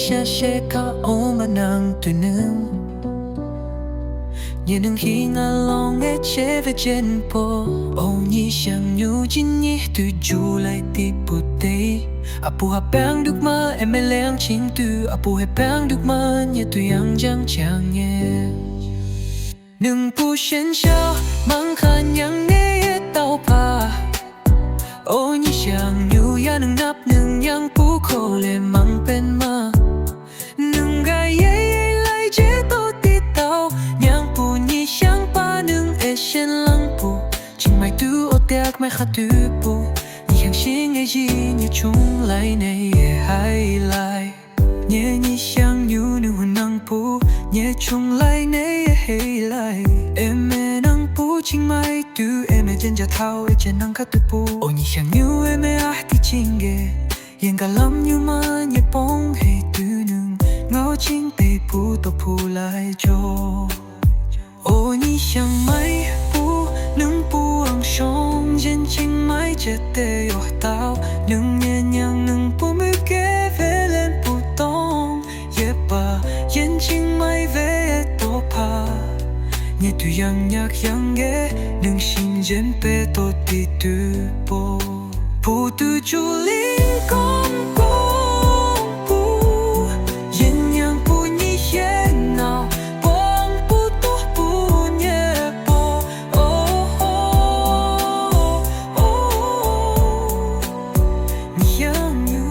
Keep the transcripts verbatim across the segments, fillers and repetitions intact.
Sha she ka ong ma nang tu nung. Nye nung hi nga long e che ve jen po. O nyi shang nyu jin nyi tu ju lai ti pu te. Apu ha pang duk ma e me leng ching tu. Apu he pang duk ma nye tu yang jang chang nye. Nung pu shen sha mang kha nyang ne e tau pa. O nyi shang nyu ya nung nap nung nyang pu ko le mang pen ma. Nung ga ye ye lai je to ti tau. Nyang pu nyi shang pa nung e shen lang pu. Ching mai tu o tiak mai kha tu pu. Nyi shang shing e ji nyi chung lai ne ye hai lai. Nye nyi shang nyu nung hun nang pu. Nye chung lai ne ye hei lai. E me nang pu ching mai tu e me jen ja thau e jen nang ka tu pu. O nyi shang nyu e me ah ti ching e. Yen ka lam nyu ma nye pong hei tu nung. Ngau ching pe pu to pu lai jo. O nyi shang mai pu nung pu ang shong jen ching mai che te yo tau. Nung nye nyang nung pu mu ke ve len pu tong. Ye pa yen ching mai ve to pa. Nye tu yang nyak yang ge nung shing jen pe to ti tu po. Pu tu ju ling kong kong pu. Yen yang pu nyi hien nau. Pong pu to pu nye po. Oh, oh, oh, oh. Nyi yang yu.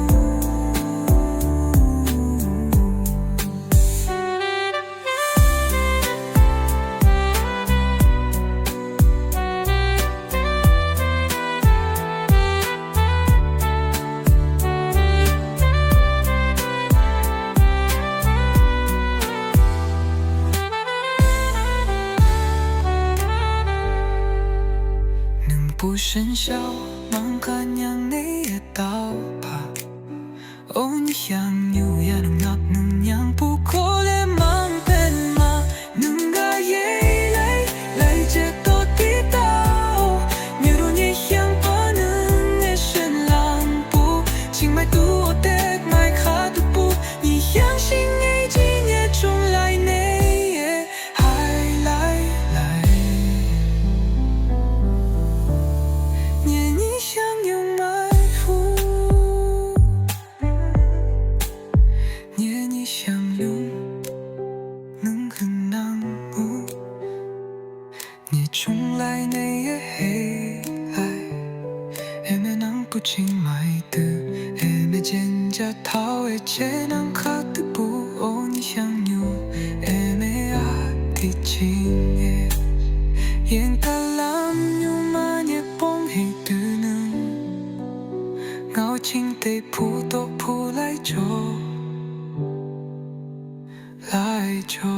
Nung pu shen shao mang ka nyang ne e tau pa. O nyi shang nyu ya nung nap nung nyang pu ko le mang pen ma. Nung ga ye lai lai je to ti tau. Nyu ru nyi shang pa nung e shen lang pu. Ching mai tu o tek mai kha tu pu. Nyi shang shing e ji nye chung lai ne ye. Hai lai lai. Nye nyi shang yung mai hu. Nye nyi shang yung nung hun nang mu. Nye chung lai ne ye hei lai. E me nang pu ching mai tu. E me jen ja thau e che nang kha tu pu o nyi shang nyu. E me a ti ching e. Yen ka lam nyu ma nye pong hei tu nung. Ngau ching te pu to pu lai jo. Lai jo.